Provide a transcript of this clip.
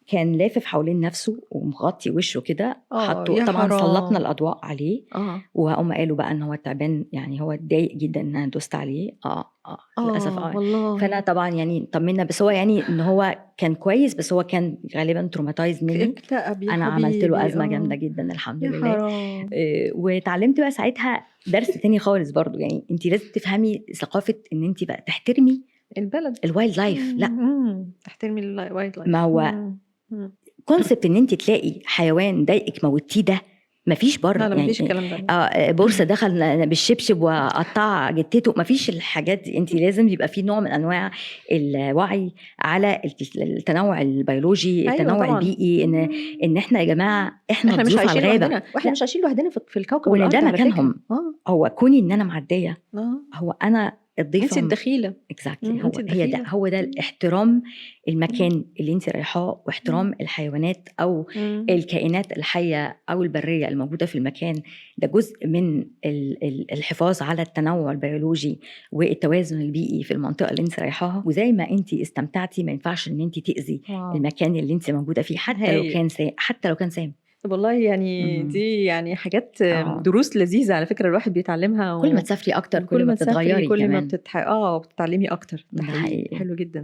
كان لافف حوالين نفسه ومغطي وشه كده. آه، حطوا يا طبعا سلطنا حرام. الاضواء عليه. وهم قالوا بقى ان هو تعبان، يعني هو اتضايق جدا ان انا دوست عليه. للاسف. آه، والله. فانا طبعا يعني طمنا، بس هو يعني ان هو كان كويس، بس هو كان غالبا traumatized مني. اكتئب يا انا عملت له حبيبي. ازمة جامدة جدا، الحمد يا لله. حرام. واتعلمت بقى ساعتها درس تاني خالص برضو، يعني انت لازم تفهمي ثقافة ان انت بقى تحترمي البلد. ال wildlife. لا. تحترمي ال wildlife. ما هو concept ان انت تلاقي حيوان ضايقك موتيه، ده مفيش بره. لا لا، يعني مفيش الكلام ده. بورصة دخل بالشبشب وقطع جتته، مفيش الحاجات دي. انت لازم يبقى في نوع من انواع الوعي على التنوع البيولوجي، التنوع البيئي، ان احنا يا جماعة احنا احنا مش ضيوف على عايشين الغابه. لوحدنا، واحنا لا. مش عايشين لوحدنا في الكوكب وان الارض ده على فكرة. مكانهم. هو كوني ان انا معديه، هو انا الضيفه. انت الدخيله. exactly. هو انت هي ده الدخيلة. هو ده الاحترام، المكان اللي انت رايحاه، واحترام الحيوانات او الكائنات الحية او البرية الموجودة في المكان ده، جزء من الحفاظ على التنوع البيولوجي والتوازن البيئي في المنطقة اللي انت رايحاها. وزي ما انت استمتعتي، ما ينفعش ان انت تاذي المكان اللي انت موجودة فيه، حتى لو كان سام، حتى لو كان سام. طب والله يعني دي يعني حاجات، دروس لذيذة على فكرة الواحد بيتعلمها. كل ما تسافري اكتر كل ما تسافري بتتغيري كل ما كمان. بتتح... اه بتتعلمي اكتر. ده ده حقيقي. حقيقي. حلو جدا.